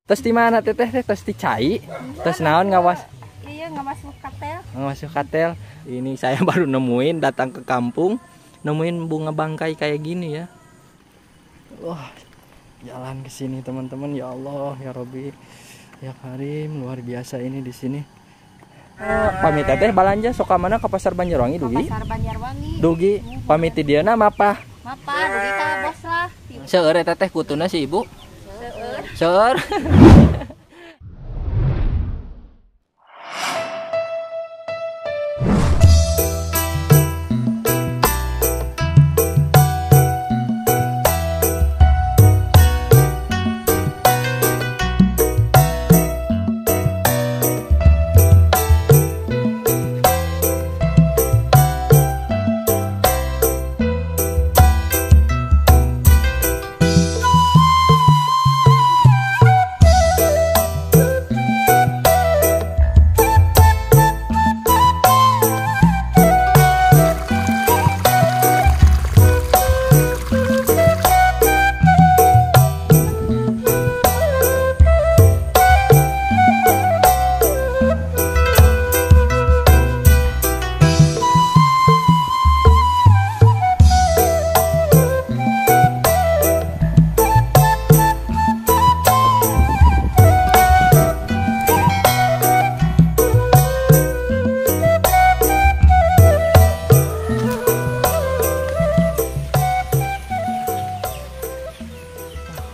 Tos di mana teteh teh? Tos di cai? Tos naon ngawas? Iya, ngawas katel. Ngawas katel. Ini saya baru nemuin, datang ke kampung, nemuin bunga bangkai kayak gini ya. Wah, jalan ke sini teman-teman, ya Allah, ya Robi, ya Karim, luar biasa ini di sini. Pamit teteh balanja sok mana ke pasar Banjarwangi dugi? Pasar Banjarwangi. Dugi, pamit di dieu na mapah. Mapah, dugi ka bos lah. Seueur eta teh kutuna si ibu. Seueur.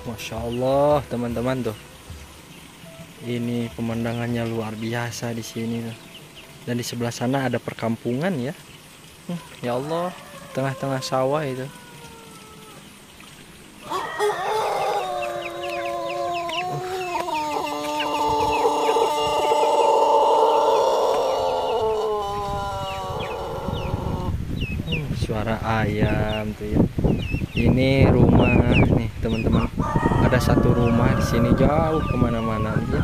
Masya Allah teman-teman tuh, ini pemandangannya luar biasa di sini tuh. Dan di sebelah sana ada perkampungan ya. Ya Allah, tengah-tengah sawah itu. Suara ayam tuh ya. Ini rumah nih teman-teman. Ada satu rumah di sini jauh kemana-mana ya.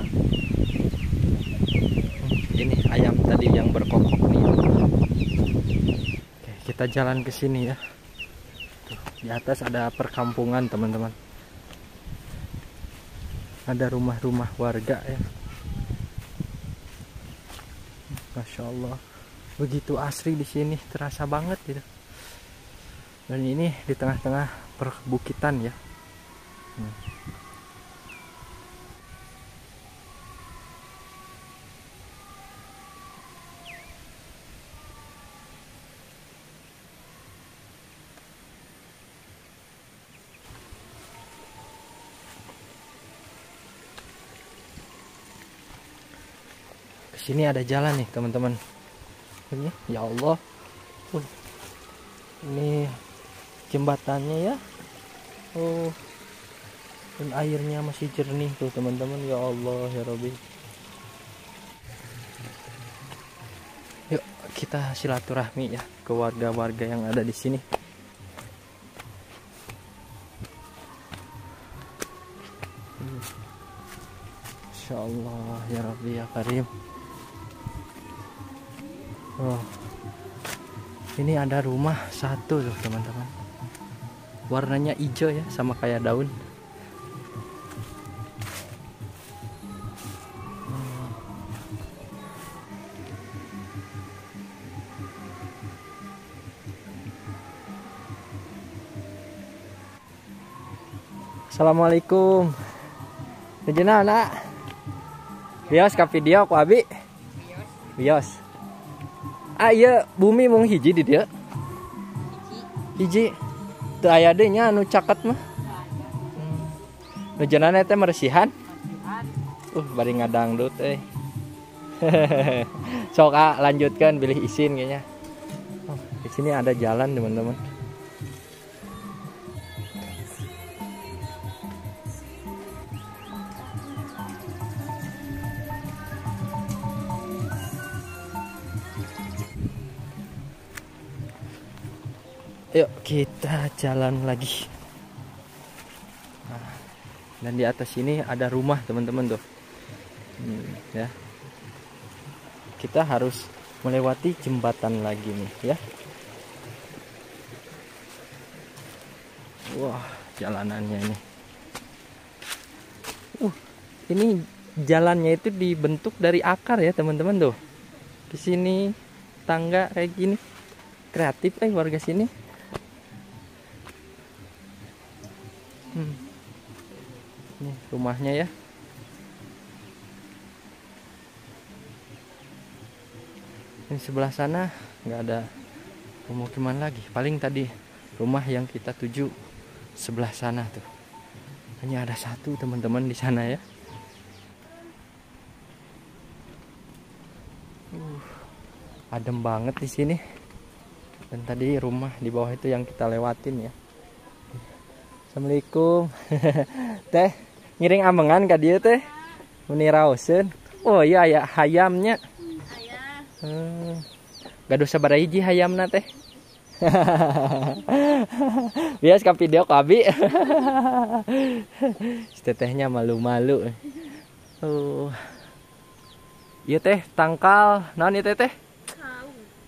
Ini ayam tadi yang berkokok nih. Oke, kita jalan ke sini ya. Tuh, di atas ada perkampungan teman-teman. Ada rumah-rumah warga ya. Masya Allah, begitu asri di sini, terasa banget gitu. Dan ini di tengah-tengah perbukitan ya. Sini ada jalan nih teman-teman. Ini ya Allah. Ini jembatannya ya. Oh. Dan airnya masih jernih tuh teman-teman. Ya Allah ya Robi. Yuk kita silaturahmi ya ke warga-warga yang ada di sini. Insya Allah ya Rabbi ya Karim. Oh, ini ada rumah satu tuh teman-teman. Warnanya hijau ya, sama kayak daun. Assalamualaikum. Rejena anak. Bios ka video ku abi. Bios. Ah iya, bumi mung hiji di dieu. Hiji. Teu aya deui nya anu caket mah. Rejenana teh meresihan. Bari ngadangdut euy. Sok ah, lanjutkan bilih isin kayaknya. Oh, di sini ada jalan teman-teman. Yuk kita jalan lagi. Nah, dan di atas sini ada rumah teman-teman tuh. Ya. Kita harus melewati jembatan lagi nih ya. Wah, jalanannya ini. Ini jalannya itu dibentuk dari akar ya teman-teman tuh. Di sini tangga kayak gini. Kreatif warga sini. Ini rumahnya ya. Ini sebelah sana nggak ada pemukiman lagi. Paling tadi rumah yang kita tuju sebelah sana tuh. Hanya ada satu teman-teman di sana ya. Adem banget di sini. Dan tadi rumah di bawah itu yang kita lewatin ya. Assalamualaikum. Teh, ngiring amengan ka dieu teh. Meni raoseun. Oh iya ya hayamnya. Gaduh sabaraha hiji hayamna teh. Bias ka video ku abi. Si tetehnya malu-malu. Ieu teh tangkal naon ieu teh?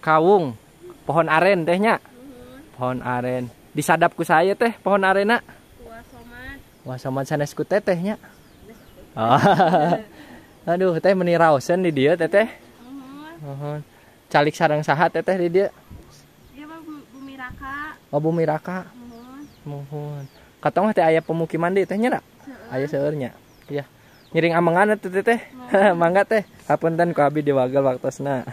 Kawung. Pohon aren tehnya. Pohon aren. Disadap ku saya teh pohon arena. Wah somat sanes ku tetehnya. Oh. Aduh teh meni raoseun di dieu teteh. Mohon. Calik sareng saha teteh di dieu? Ieu mah Bumi Raka. Oh Bumi Raka. Muhun. Muhun. Katong teh aya pemukiman deui teh nya? Aya seueur nya. Iya. Ngiring amengan atuh teteh. Mangga teh. Hapunten ku abi diwagel waktosna.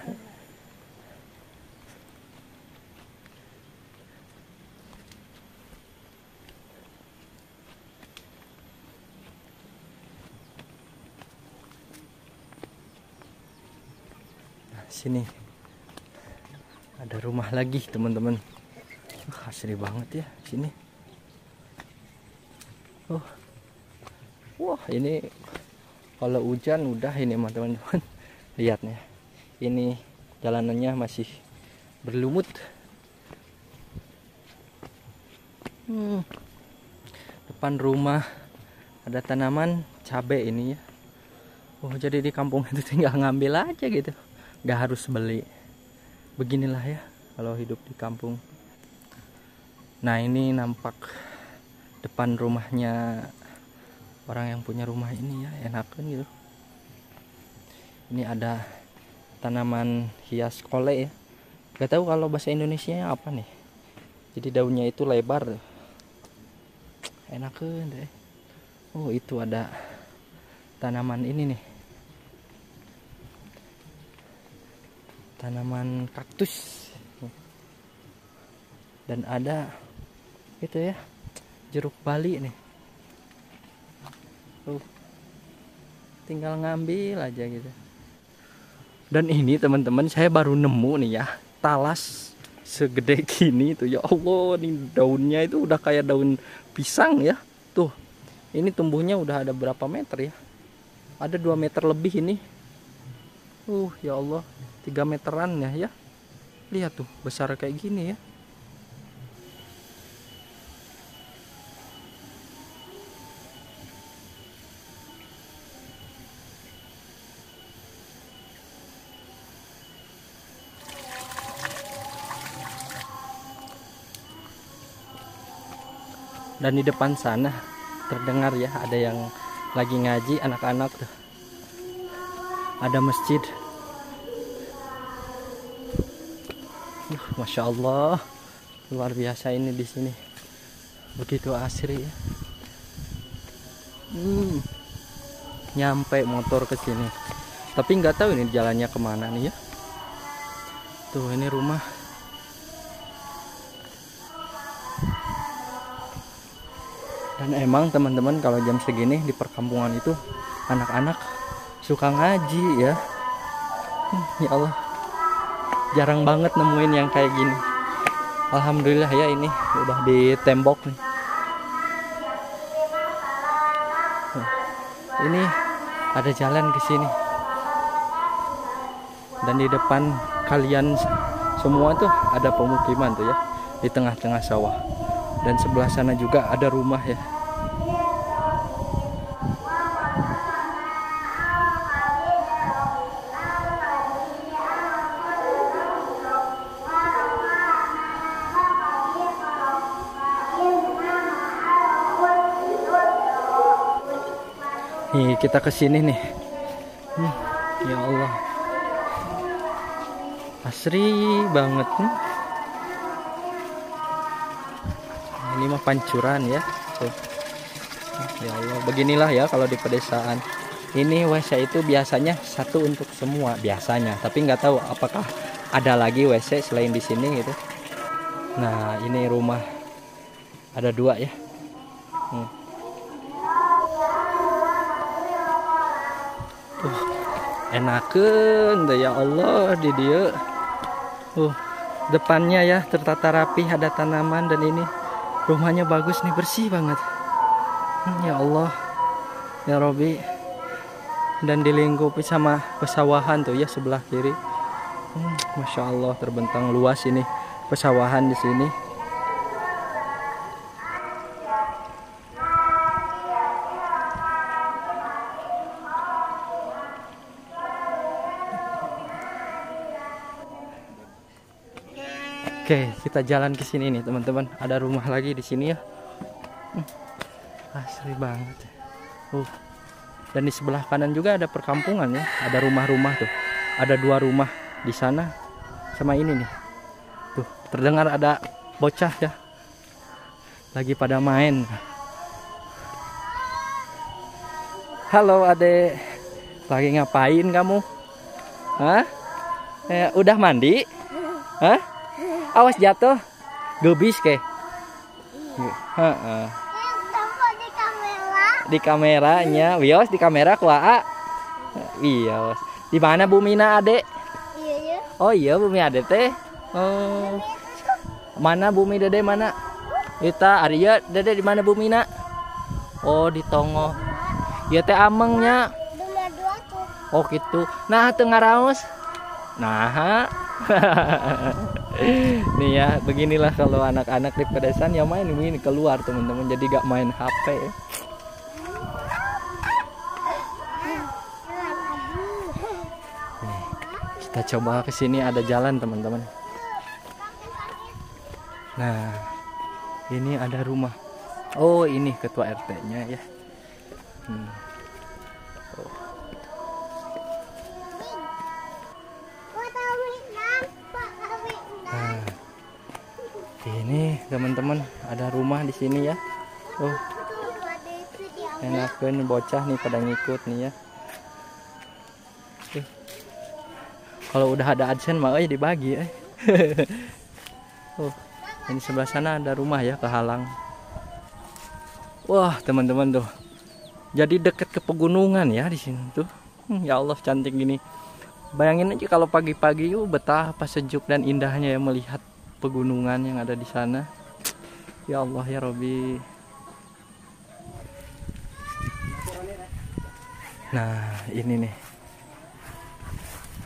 Sini ada rumah lagi teman-teman. Asri banget ya sini. Wah ini kalau hujan udah ini teman-teman. Lihat nih, ini jalanannya masih berlumut. Depan rumah ada tanaman cabai ini ya. Oh jadi di kampung itu tinggal ngambil aja gitu, nggak harus beli. Beginilah ya kalau hidup di kampung. Nah ini nampak depan rumahnya orang yang punya rumah ini ya, enakan gitu. Ini ada tanaman hias kole ya, nggak tahu kalau bahasa Indonesia apa nih. Jadi daunnya itu lebar, enakan deh. Oh itu ada tanaman ini nih, tanaman kaktus. Dan ada itu ya, jeruk Bali nih. Tinggal ngambil aja gitu. Dan ini teman-teman saya baru nemu nih ya, talas segede gini tuh. Ya Allah, ini daunnya itu udah kayak daun pisang ya. Tuh, ini tumbuhnya udah ada berapa meter ya? Ada 2 meter lebih ini. Ya Allah, 3 meteran ya. Lihat tuh, besar kayak gini ya. Dan di depan sana terdengar ya ada yang lagi ngaji anak-anak tuh. Ada masjid. Masya Allah, luar biasa ini di sini. Begitu asri ya. Nyampe motor ke sini. Tapi nggak tahu ini jalannya kemana nih ya. Tuh ini rumah. Dan emang teman-teman kalau jam segini di perkampungan itu anak-anak suka ngaji ya. Ya Allah, jarang banget nemuin yang kayak gini. Alhamdulillah ya, ini udah di tembok nih. Ini ada jalan ke sini. Dan di depan kalian semua tuh ada pemukiman tuh ya, di tengah-tengah sawah. Dan sebelah sana juga ada rumah ya. Nih kita kesini nih. Ya Allah, asri banget nih. Ini mah pancuran ya. Tuh. Ya Allah, beginilah ya kalau di pedesaan. Ini WC itu biasanya satu untuk semua biasanya, tapi nggak tahu apakah ada lagi WC selain di sini gitu. Nah, ini rumah ada dua ya. Enakeun deh ya Allah di dieu. Depannya ya tertata rapi, ada tanaman, dan ini rumahnya bagus nih, bersih banget. Ya Allah, ya Robi. Dan dilingkupi sama pesawahan tuh ya sebelah kiri. Masya Allah, terbentang luas ini pesawahan di sini. Oke, kita jalan ke sini nih teman-teman. Ada rumah lagi di sini ya. Asri banget. Dan di sebelah kanan juga ada perkampungan ya. Ada rumah-rumah tuh. Ada dua rumah di sana sama ini nih. Tuh, terdengar ada bocah ya. Lagi pada main. Halo adek. Lagi ngapain kamu? Hah? Udah mandi? Hah? Awas jatuh. Gebis ke? Heeh. Di kamera. Di kameranya, wios di kamera ku Aa. Wios. Di mana bumina adek? Iya, iya. Oh iya, bumi adek teh. Oh. Mana bumi dede mana? Ita Arya dede di mana bumina? Oh, di Tongo. Ieu teh amengnya. Oh gitu. Nah, teu ngaraos. Nah. Nih ya, beginilah kalau anak-anak di pedesaan ya main begini keluar teman-teman, jadi gak main HP ya. Nih, kita coba ke sini, ada jalan teman-teman. Nah, ini ada rumah. Oh, ini ketua RT-nya ya. Oh. Nah, ini teman-teman ada rumah di sini ya. Oh, enakeun bocah nih pada ngikut nih ya. Kalau udah ada AdSense mah dibagi. Oh, ini sebelah sana ada rumah ya, kehalang. Wah, teman-teman tuh. Jadi deket ke pegunungan ya di sini tuh. Ya Allah, cantik gini. Bayangin aja kalau pagi-pagi yuk, betapa sejuk dan indahnya ya melihat pegunungan yang ada di sana. Ya Allah ya Robi. Nah, ini nih.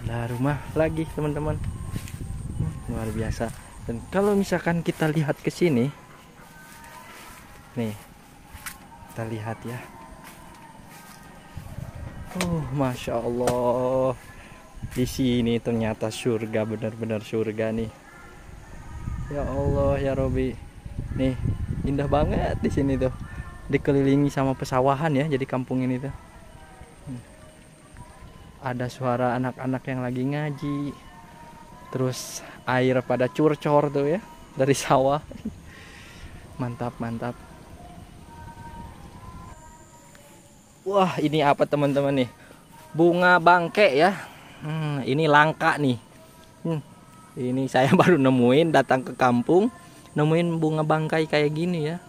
Ada rumah lagi, teman-teman. Luar biasa. Dan kalau misalkan kita lihat ke sini, nih. Kita lihat ya. Oh, Masya Allah. Di sini ternyata surga, benar-benar surga nih. Ya Allah ya Robi. Nih, indah banget di sini tuh. Dikelilingi sama pesawahan ya, jadi kampung ini tuh. Ada suara anak-anak yang lagi ngaji. Terus air pada curcor tuh ya dari sawah. Mantap, mantap. Wah, ini apa teman-teman nih? Bunga bangke ya. Ini langka nih. Ini saya baru nemuin, datang ke kampung nemuin bunga bangkai kayak gini ya.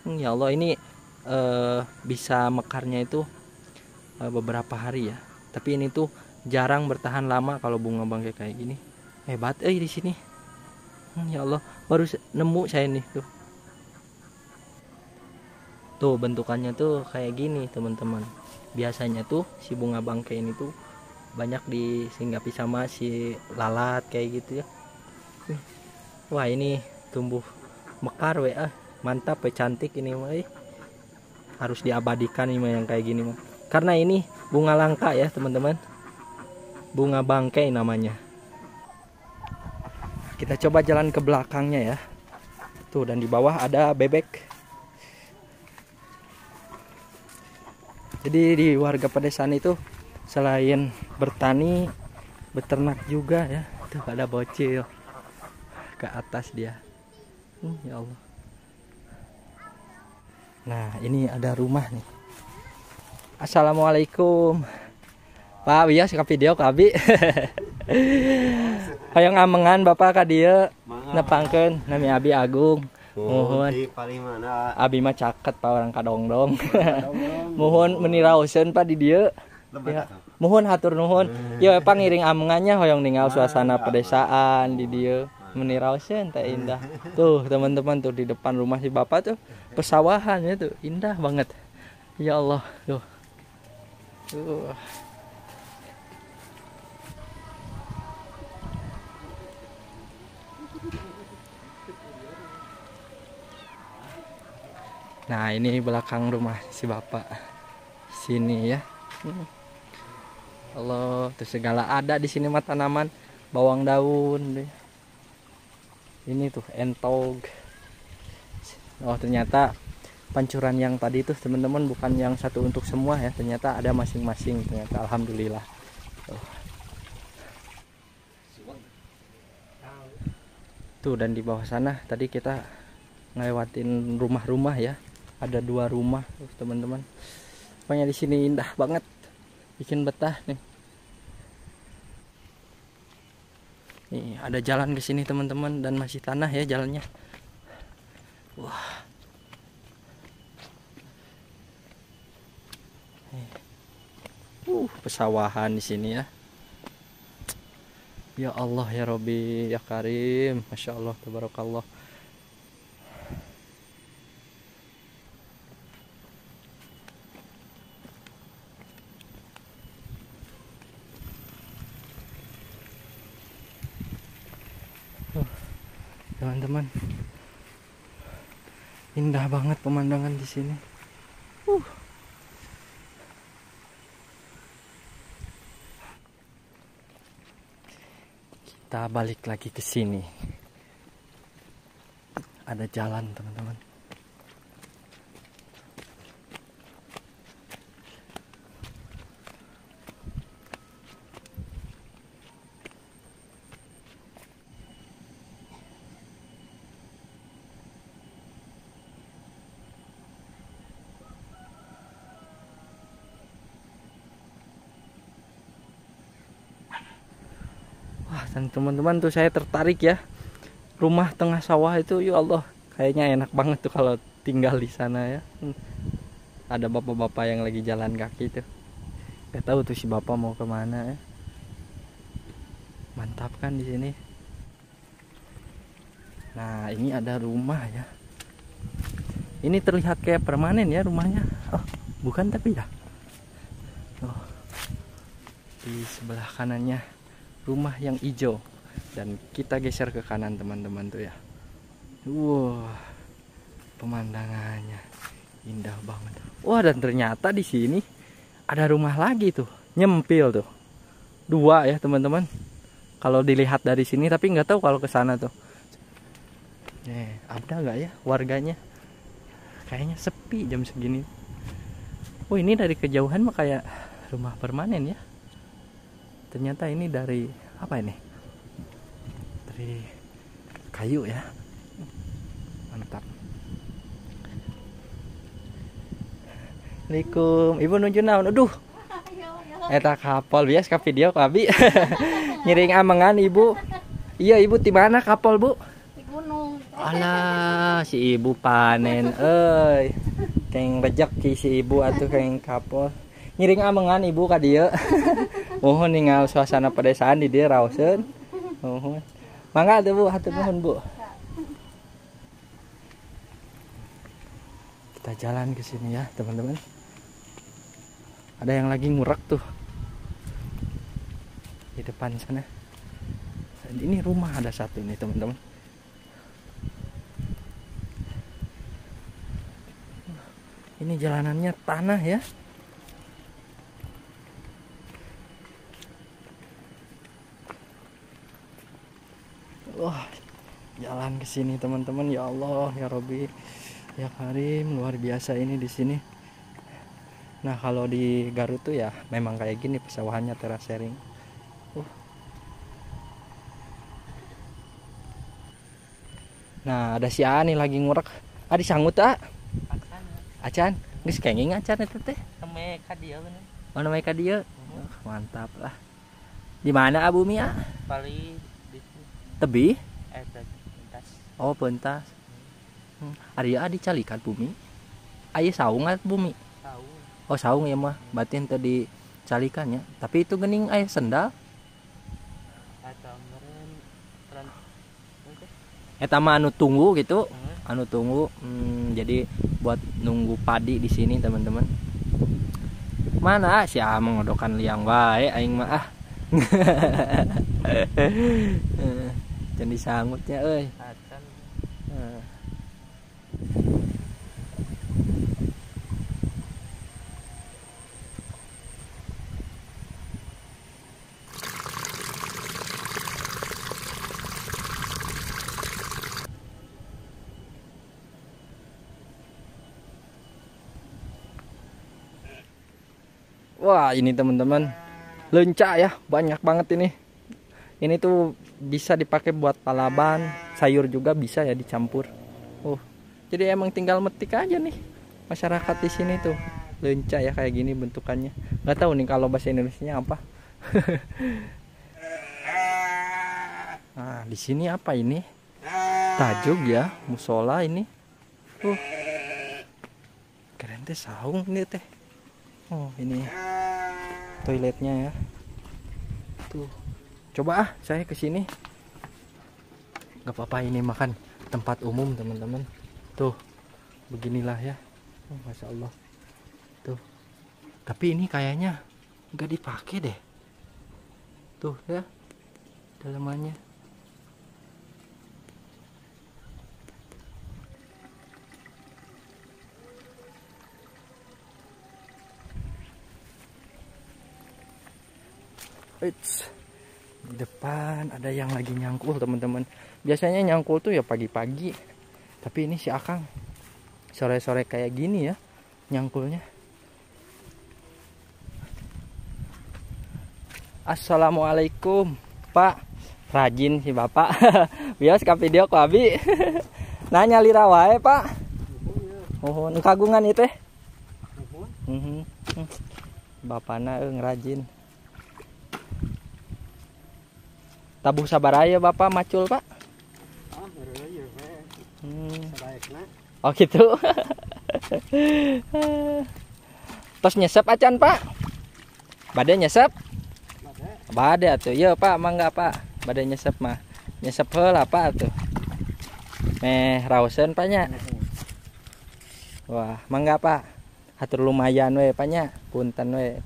Ya Allah, ini bisa mekarnya itu beberapa hari ya. Tapi ini tuh jarang bertahan lama kalau bunga bangkai kayak gini. Hebat di sini. Ya Allah, baru nemu saya nih tuh. Tuh bentukannya tuh kayak gini teman-teman. Biasanya tuh si bunga bangkai ini tuh banyak disinggapi sama si lalat kayak gitu ya. Wah, ini tumbuh mekar we, mantap we, cantik ini mah. Harus diabadikan ini mah yang kayak gini mah. Karena ini bunga langka ya teman-teman. Bunga bangkai namanya. Kita coba jalan ke belakangnya ya. Tuh, dan di bawah ada bebek. Jadi di warga pedesaan itu selain bertani, beternak juga ya. Tuh ada bocil ke atas dia. Ya Allah. Nah, ini ada rumah nih. Assalamualaikum. Pak, wios ka video ka abi. Hoyong amengan Bapak ka dieu nepangkeun, nami abi Agung. Muhun. Abi mah caket Pak, orang Kadongdong. Muhun meni raoseun Pak di dieu. Ya. Muhun hatur nuhun. Ya Pak ngiring amengannya hoyong ningal suasana pedesaan di dieu. Meni raoseun teh indah. Tuh teman-teman tuh di depan rumah si Bapak tuh pesawahan ya tuh, indah banget. Ya Allah, tuh. Tuh. Nah, ini belakang rumah si Bapak. Sini ya. Allah, tuh segala ada di sini mah, tanaman bawang daun. Ini tuh entog. Oh, ternyata pancuran yang tadi tuh teman-teman bukan yang satu untuk semua ya. Ternyata ada masing-masing ternyata, alhamdulillah. Tuh. Tuh, dan di bawah sana tadi kita ngelewatin rumah-rumah ya. Ada 2 rumah teman-teman. Pokoknya di sini indah banget, bikin betah nih. Nih ada jalan ke sini teman-teman, dan masih tanah ya jalannya. Wah. Pesawahan di sini ya. Ya Allah ya Robi ya Karim, masya Allah tabarakallah. Teman-teman, indah banget pemandangan di sini. Kita balik lagi ke sini. Ada jalan, teman-teman. Dan teman-teman tuh saya tertarik ya, rumah tengah sawah itu, ya Allah, kayaknya enak banget tuh kalau tinggal di sana ya. Ada bapak-bapak yang lagi jalan kaki tuh, gak tahu tuh si bapak mau kemana ya. Mantap kan di sini. Nah, ini ada rumah ya. Ini terlihat kayak permanen ya rumahnya. Oh, bukan tapi ya. Oh, di sebelah kanannya rumah yang hijau, dan kita geser ke kanan teman-teman tuh ya. Wah, pemandangannya indah banget. Wah, dan ternyata di sini ada rumah lagi tuh, nyempil tuh. 2 ya teman-teman. Kalau dilihat dari sini, tapi nggak tahu kalau ke sana tuh. Ada nggak ya warganya? Kayaknya sepi jam segini. Oh, ini dari kejauhan mah kayak rumah permanen ya. Ternyata ini dari apa ini? Dari kayu ya. Mantap. Assalamualaikum. Ibu nuju naon? Aduh. Eta kapol bias ka video ka abi. Ngiring amengan ibu. Iya, ibu di mana kapol, Bu? Di gunung. Alah, si ibu panen euy. Keng rejeki si ibu atuh keng kapol. Ngiring amengan ibu ka dieu. Mohon ningal suasana pedesaan di dieu raoseun. Mohon. Mangga atuh Bu, hatur nuhun Bu. Kita jalan ke sini ya, teman-teman. Ada yang lagi ngurek tuh di depan sana. Dan ini rumah ada satu nih, teman-teman. Ini jalanannya tanah ya. Wah, jalan ke sini teman-teman, ya Allah, ya Robi, ya Karim, luar biasa ini di sini. Nah kalau di Garut tuh ya memang kayak gini pesawahannya, terasering. Nah ada si A nih lagi ngurek. Ah disanggut ah. Acan, geus kenging acan eta teh. Neme ka dieu bener. Oh neme ka dieu. Mantap lah. Di mana Bumi ah? Paling di Tebih? Pentas. Oh pentas. Ari dicalikan Bumi. Aya saung at Bumi. Saung. Oh saung ya mah, berarti henteu dicalikan ya. Tapi itu geuning aya sendal. Atau meureun eta mah anu tunggu gitu. Anu tunggu, jadi buat nunggu padi di sini teman-teman. Mana si A mengodokan liang wae aing mah ah. Jangan disangutnya euy. Wah ini teman-teman leunca ya, banyak banget ini. Ini tuh bisa dipakai buat palaban, sayur juga bisa ya dicampur. Jadi emang tinggal metik aja nih masyarakat di sini tuh. Leunca ya kayak gini bentukannya. Nggak tahu nih kalau bahasa Indonesianya apa. Nah di sini apa ini? Tajuk ya, musola ini. Keren teh saung ini teh. Oh ini toiletnya ya. Tuh. Coba ah saya ke sini. Gak apa-apa ini makan tempat umum teman-teman. Tuh. Beginilah ya. Oh, Masya Allah. Tuh. Tapi ini kayaknya nggak dipakai deh. Tuh ya. Dalamannya. Eits. Di depan ada yang lagi nyangkul teman-teman. Biasanya nyangkul tuh ya pagi-pagi. Tapi ini si Akang sore-sore kayak gini ya nyangkulnya. Assalamualaikum Pak. Rajin si Bapak. Bias ka video ku abi. Nanya lira wae Pak. Nuhun kagungan ieu teh. Nuhun. Bapana rajin. Tabuh sabaraya Bapak macul Pak? Oh gitu. Tos nyesep acan Pak? Bade nyesep? Bade atuh. Iya Pak, mangga Pak. Bade nyesep mah. Nyesep heula Pak atuh. Meh raoseun Pak nya. Wah, mangga Pak. Hatur lumayan we Pak nya. Punten we.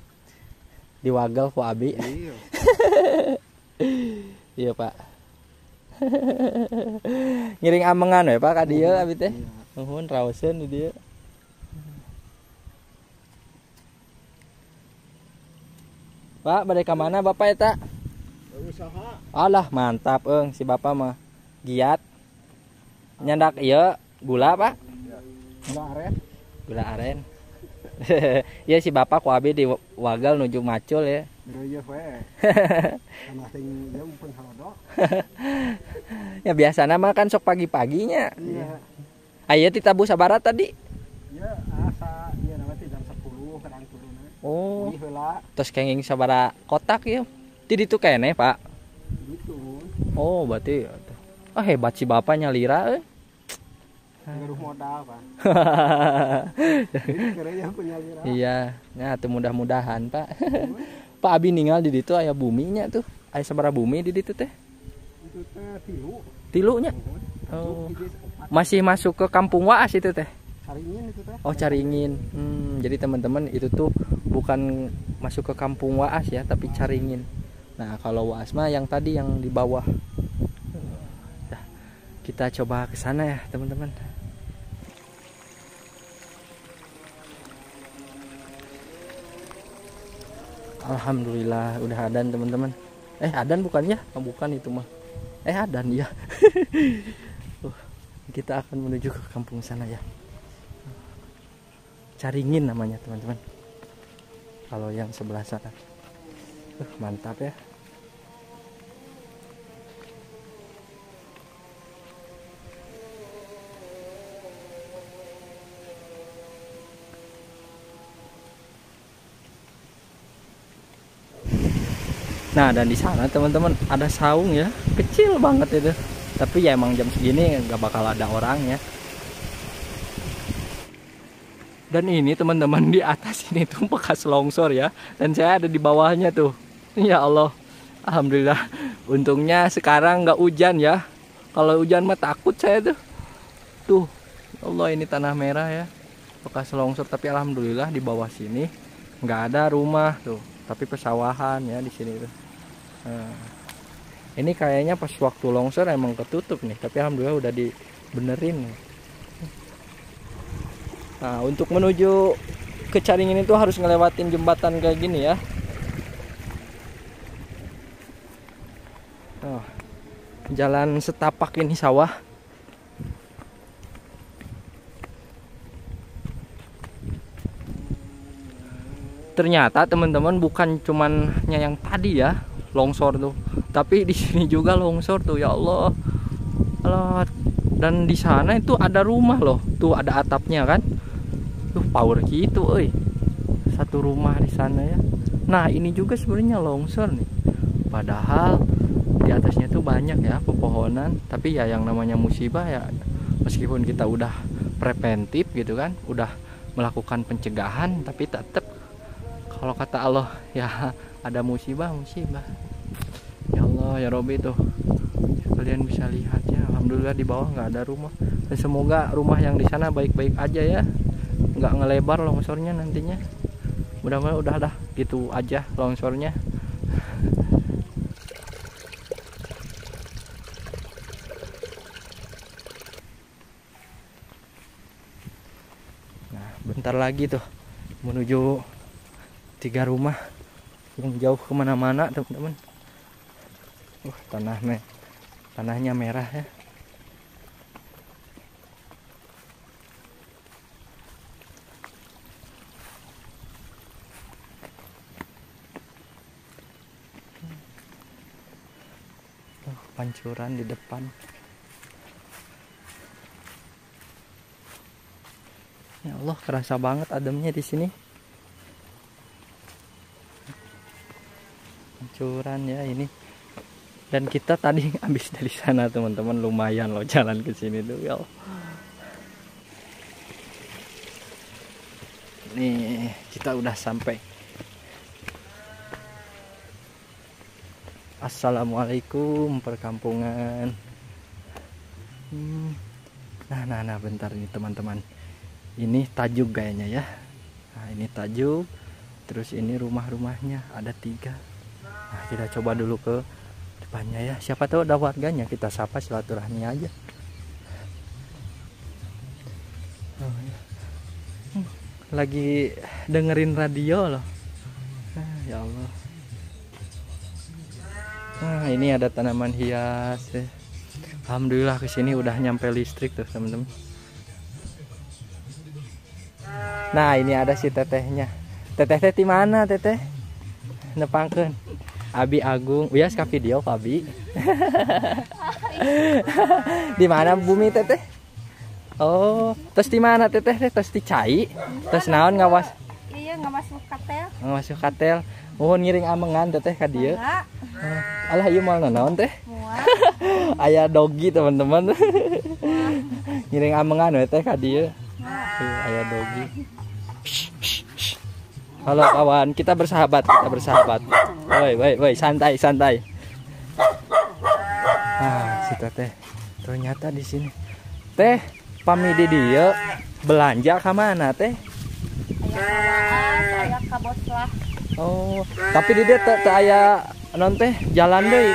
Diwagel ku abi. Iya. Iya Pak. Ngiring amengan we Pak ka dieu abi teh. Nuhun raoseun di dieu. Pak, bade ka mana Bapak eta? Usaha. Alah, mantap eung si Bapak mah. Giat. Nyandak ieu gula, Pak? Gula aren. Gula aren. Iya si Bapak ku abi di wagal nuju macul ya. Ya biasana mah kan sok pagi-paginya. Iya. Aya ti tabuh sabaraha tadi? Iya, asa ieu nama teh jam 10 kadang turunna. Oh. Terus kenging sabaraha kotak ieu? Ti ditu keneh, Pak. Gitu. Oh, berarti ah hebat si bapaknya lira euy. Ngaruh modal, Pak. Iya, nah tuh mudah-mudahan, Pak. Pak abi ninggal di ditu aya buminya tuh. Aya sabaraha bumi di ditu teh? Itu teh tilu. Tilunya? Oh. Masih masuk ke kampung Waas itu teh? Caringin itu teh. Oh, Caringin. Jadi teman-teman itu tuh bukan masuk ke kampung Waas ya, tapi Caringin. Nah, kalau Waas mah yang tadi yang di bawah. Nah, kita coba ke sana ya, teman-teman. Alhamdulillah udah adan teman-teman. Adan bukan ya? Oh, bukan itu mah. Adan ya. Kita akan menuju ke kampung sana ya. Caringin namanya teman-teman. Kalau yang sebelah sana. Mantap ya. Nah, dan di sana teman-teman ada saung ya, kecil banget itu. Tapi ya emang jam segini nggak bakal ada orangnya. Dan ini teman-teman di atas ini tuh bekas longsor ya. Dan saya ada di bawahnya tuh. Ya Allah, alhamdulillah. Untungnya sekarang nggak hujan ya. Kalau hujan mah takut saya tuh. Tuh, ya Allah, ini tanah merah ya, bekas longsor. Tapi alhamdulillah di bawah sini nggak ada rumah tuh. Tapi pesawahan ya di sini tuh. Nah, ini kayaknya pas waktu longsor emang ketutup nih, tapi alhamdulillah udah dibenerin. Nah, untuk menuju ke Caringin itu harus ngelewatin jembatan kayak gini ya. Oh, jalan setapak ini sawah. Ternyata teman-teman bukan cumannya yang tadi ya longsor tuh, tapi di sini juga longsor tuh, ya Allah. Allah. Dan di sana itu ada rumah loh, tuh ada atapnya kan. Tuh power gitu, euy. Satu rumah di sana ya. Nah, ini juga sebenarnya longsor nih. Padahal di atasnya tuh banyak ya pepohonan, tapi ya yang namanya musibah ya, meskipun kita udah preventif gitu kan, udah melakukan pencegahan, tapi tetap kalau kata Allah ya ada musibah, musibah. Ya Allah ya Robi tuh. Kalian bisa lihat ya, alhamdulillah di bawah nggak ada rumah. Dan semoga rumah yang di sana baik-baik aja ya, nggak ngelebar longsornya nantinya. Mudah-mudahan udah dah gitu aja longsornya. Nah, bentar lagi tuh menuju 3 rumah yang jauh kemana-mana teman-teman. Tanahnya merah ya. Pancuran di depan. Ya Allah, kerasa banget ademnya di sini. Pancuran ya ini. Dan kita tadi habis dari sana teman-teman, lumayan loh jalan ke sini tuh ya Allah. Nih, kita udah sampai. Assalamualaikum perkampungan. Nah, bentar nih teman-teman. Ini tajuk kayaknya ya. Nah, ini tajuk. Terus ini rumah-rumahnya ada 3. Nah, kita coba dulu ke depannya ya. Siapa tahu ada warganya, kita sapa silaturahmi aja. Oh, ya. Lagi dengerin radio loh. Nah, ya Allah. Nah, ini ada tanaman hias ya. Alhamdulillah kesini udah nyampe listrik tuh teman-teman. Nah, ini ada si tetehnya. Teteh teh di mana teteh? Nepangkeun. Abi Agung, wias ka video Pak Abi. Di mana bumi teteh? Oh, terus di mana teteh teh? Terus di cai? Terus naon ngawas? Iya, ngawas katel. Ngawas katel. Mohon ngiring amengan teteh ka dieu. Alah ieu moal naon teh? Moal. Aya dogi teman-teman. Ngiring amengan we teh ka dieu. Aya dogi. Halo kawan, kita bersahabat, kita bersahabat. Woi, woi, woi, santai, santai. Ah, si teteh ternyata di sini. Teh, pami di dieu belanja ka mana teh? Aya ka bos lah. Oh, tapi di dieu teu aya non teh jalan deui.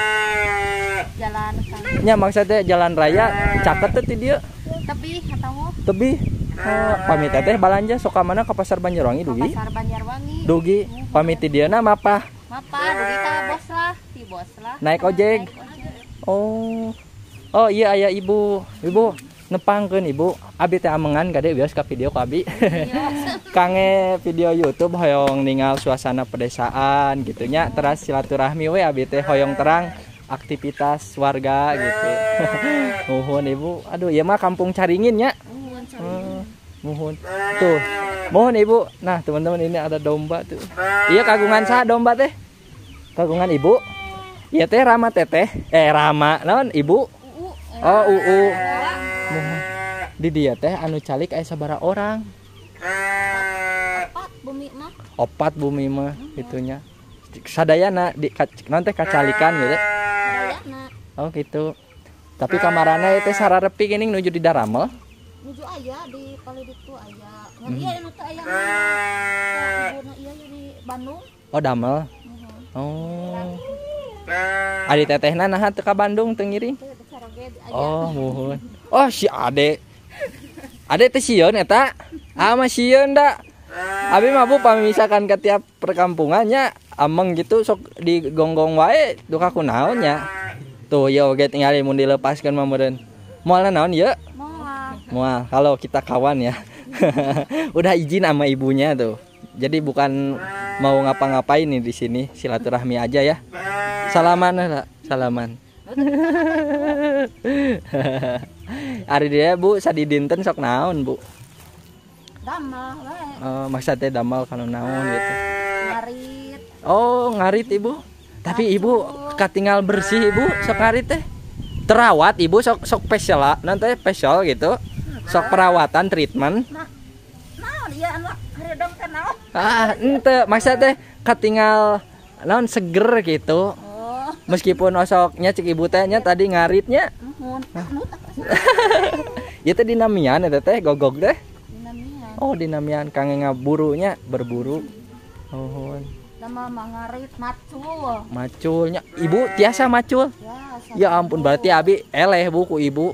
Jalan kan. Nya maksudnya jalan raya caket teh di dieu. Tebih atawa? Tebih. Oh, pamit teh balanja sok ka mana ka pasar Banjarwangi dugi? Pasar Banjarwangi. Dugi, pamit di dieu na mapah. Mapah dugi ka bos lah, ti bos lah. Naik ojek. Naik ojek. Oh. Oh iya aya ibu. Ibu, Nepangkeun Ibu, abi teh amengan kade bios ka video ku abi. Kange video YouTube hoyong ningal suasana pedesaan gitu nya, teras silaturahmi we abi teh hoyong terang aktivitas warga gitu. Muhun Ibu. Aduh, ieu mah kampung Caringin nya. Muhun. Tuh. Mohon Ibu. Nah, teman-teman ini ada domba tuh. Iya kagungan saha domba teh? Kagungan Ibu. Iya teh Rama teteh. Rama naon Ibu? Oh, UU. Muhun. Di dia teh anu calik aya sabaraha orang? Opat bumi mah. Opat bumi mah itunya. Sadayana di naon teh kacalikan gitu. Sadayana. Oh gitu. Tapi kamarana teh sararepi geuning nuju di daramel. Nuju aya di palih ditu aya. Ngan ieu anu teh aya. Ibuna ieu di Bandung. Oh damel. Oh. Adi tetehna naha teu ka Bandung teu ngiring? Oh, muhun. Oh, si Ade. Ade teh sieun eta. Ah mah sieun da. Abi mah Bu pami misalkan ke tiap perkampungannya ameng gitu sok digonggong wae duka kunaon nya. Tuh ya oge tingali mun dilepaskeun mah meureun. Moal naon ieu? Moal. Moal kalau kita kawan ya. Udah izin sama ibunya tuh. Jadi bukan mau ngapa-ngapain nih di sini, silaturahmi aja ya. Salaman lah, salaman. Ari dia Bu sadidinten sok naon Bu? Damel we. Oh, maksudnya damel kalau naon gitu. Ngarit. Oh, ngarit Ibu. Tapi Ibu katinggal bersih Ibu sok ngarit teh. Terawat Ibu sok sok facial nanti facial gitu. Sok perawatan treatment. Naon ieu anu hareudang teh naon? Ah, ente maksudnya teh katinggal naon seger gitu. Meskipun osoknya cek ibu tehnya tadi ngaritnya. Ya teh dinamian eta teh gogog teh. Dinamian. Oh, dinamian kangge ngaburunya, berburu. Nuhun. Lama mangarit macul. Maculnya ibu tiasa macul? Biasa. Ya ampun berarti abi eleh Bu ku ibu.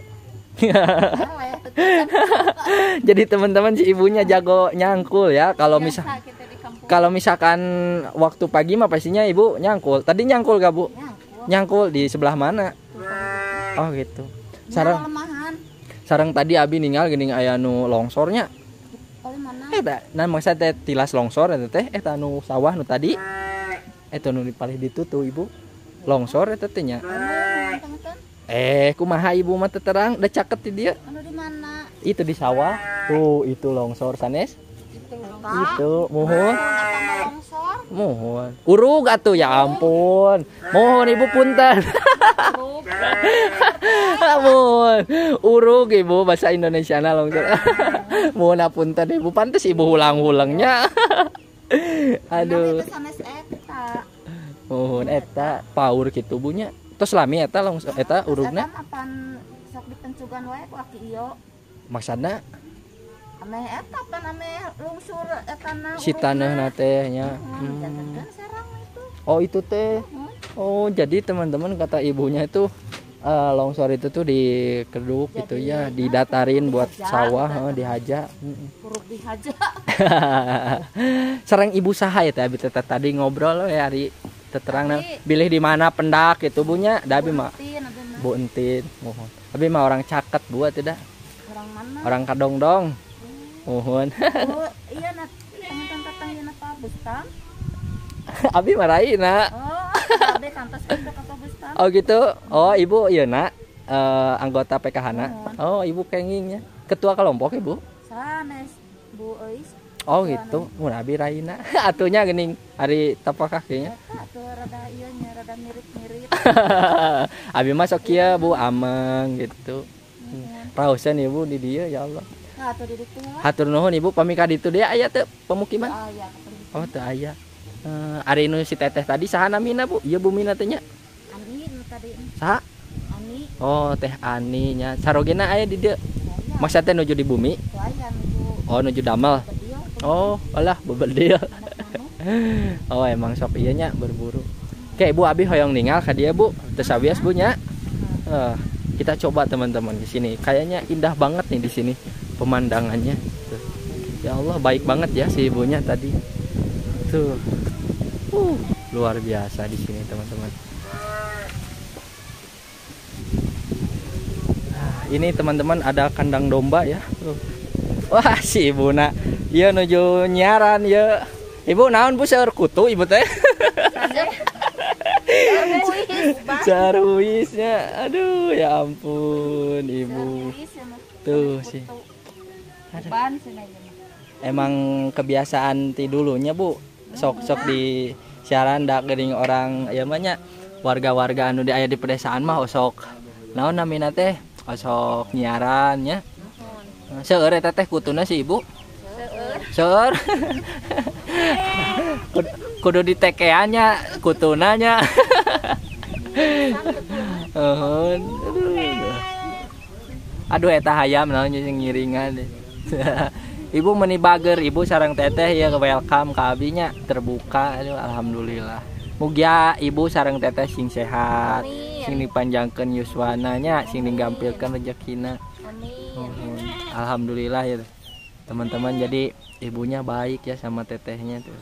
Eleh. Jadi teman-teman si ibunya jago nyangkul ya. Kalau misal kalau misalkan waktu pagi mah pastinya ibu nyangkul. Tadi nyangkul gak Bu? Nyangkul. Nyangkul di sebelah mana? Oh gitu. Sareng sareng tadi abi ninggal geuning aya nu longsornya. Eta, nah maksud teh tilas longsor eta teh eta nu sawah nu tadi. Eta nu dipalih ditu tuh ibu. Longsor eta teh nya. Kumaha ibu mah teu terang, da caket di dieu. Anu di mana? Itu di sawah. Tuh, itu longsor sanes. Itu muhun. Muhun. Urug atuh ya ampun. Mohon ibu punten. Mohon. Urug ibu bahasa Indonesia na longsor. Mohon apunten ibu, pantes ibu hulang-hulangnya. Aduh. Mohon eta paur kitu bunya. Tos lami eta longsor eta urugna. Apan sok dipencugan wae ku aki ieu. Maksudna ameh eta pan ameh lungsur eta na si taneuhna teh nya. Oh itu teh. Oh jadi teman-teman kata ibunya itu longsor itu tuh dikeduk gitu ya, didatarin buat sawah, dihaja. Urug dihaja. Sareng ibu saha ya teh abi teh tadi ngobrol ya ari teterang bilih di mana pendak gitu bunya, da abi mah. Bu Entin, mohon. Abi mah orang caket bu tidak. Orang mana? Orang Kadongdong. Mohon. Oh, iya nak teman-teman ieu na Pak Bustam. Abi maraina. Oh, abi kantos kitu ka Pak Bustam. Oh gitu. Oh, ibu ieu na anggota PKH na. Oh, ibu kengingnya. Ketua kelompok ibu? Sanes, Bu Euis. Oh gitu. Mun abi raina. Atunya geuning ari tapak kakinya. Eta atuh rada ieu nya rada mirip-mirip. Abi mah sok kieu Bu ameng gitu. Raoseun ibu di dieu ya Allah. Hatur nuhun ibu pami ka ditu deui aya teu pemukiman? Aya. Oh teu aya. Ari nu si teteh tadi saha namina Bu? Ieu bumina teh nya? Ani nu tadi. Saha? Ani. Oh teh Ani nya. Sarogena aya di dieu. Maksud teh nuju di bumi? Aya nuju. Oh nuju damel. Oh, alah bebedil. Oh emang sok ieu nya berburu. Oke Ibu abi hoyong ningal ka dieu Bu. Teu sawias Bu nya. Kita coba teman-teman di sini. Kayaknya indah banget nih di sini pemandangannya. Tuh. Ya Allah baik banget ya si ibunya tadi. Tuh. Luar biasa di sini teman-teman. Ini teman-teman ada kandang domba ya. Tuh. Wah, si ibu nak. Ieu nuju nyiaran ya. Ibu naon Bu seueur kutu ibu teh? Sarhuisnya. Aduh, ya ampun ibu. Tuh sih. Emang kebiasaan ti dulunya Bu, sok-sok di siaran dak geuning orang ya mah nya warga-warga anu di aya di pedesaan mah osok naon namina teh osok nyiaran nya. Seueur eta teh kutuna si ibu. Seueur. Kudu ditekean nya kutuna nya. Aduh. Aduh eta hayam naon sing ngiringan. Ibu meni bager, ibu sareng teteh ya welcome ka abi nya, terbuka. Aduh, alhamdulillah. Mugia ibu sareng teteh sing sehat, Amin. Sing dipanjangkeun yuswana nya, sing digampilkeun rezekina. Amin. Alhamdulillah ya teman-teman, jadi ibunya baik ya sama tetehnya tuh.